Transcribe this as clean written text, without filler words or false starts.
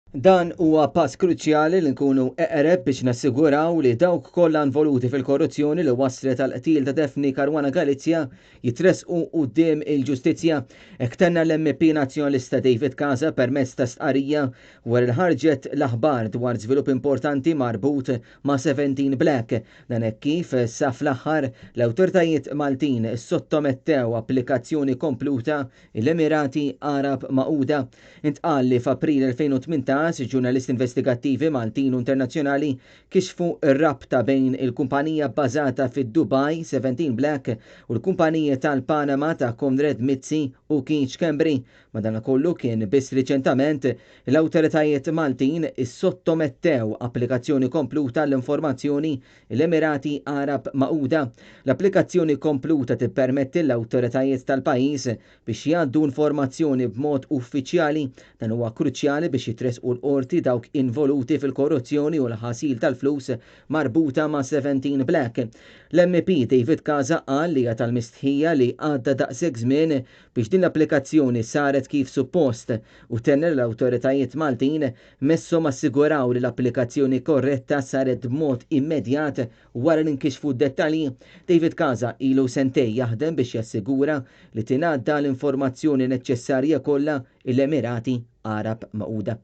Dan huwa pass kruċjali li nkunu eqreb biex nassiguraw li dawk kollha involuti fil-korruzzjoni li wasslet għall-qtil ta' Daphne Caruana Galizia jitressqu quddiem il-ġustizzja. Hekk tenna l-MEP Nazzjonalista David Casa permezz ta' stqarrija wara li ħarġet l-aħbar dwar żvilupp importanti marbut ma' 17 Black. Dan hekk kif sa fl-aħħar l-awtoritajiet Maltin issottomettew applikazzjoni kompluta l-Emirati Għarab Magħquda. Intqal li f'April 2018, ġurnalisti investigattivi Maltin u internazzjonali kixfu r-rabta bejn il-kumpanija bbażata fid-Dubai, 17 Black, u l-kumpaniji tal-Panama ta' Konrad Mizzi u Keith Schembri. Madankollu kien biss riċentament li l-awtoritajiet Maltin issottomettew applikazzjoni kompluta għall-informazzjoni l-Emirati Għarab Magħquda. L-applikazzjoni kompluta tippermetti l-awtoritajiet tal-pajjiż biex jgħaddu informazzjoni b'mod uffiċjali. Dan huwa kruċjali biex jitressqu l-qorti dawk involuti fil-korruzzjoni u l-ħasil tal-flus marbuta ma' 17 Black. L-MEP David Casa qal li hija tal-mistħija li għadda daqshekk żmien biex din l-applikazzjoni saret kif suppost u tenna li l-awtoritajiet Maltin Messhom assiguraw li l-applikazzjoni korretta saret b'mod immedjat wara li nkixfu d-dettalji. David Casa ilu sentejn jaħdem biex jassigura li tingħadda l-informazzjoni neċċessarja kollha l-Emirati Għarab Magħquda.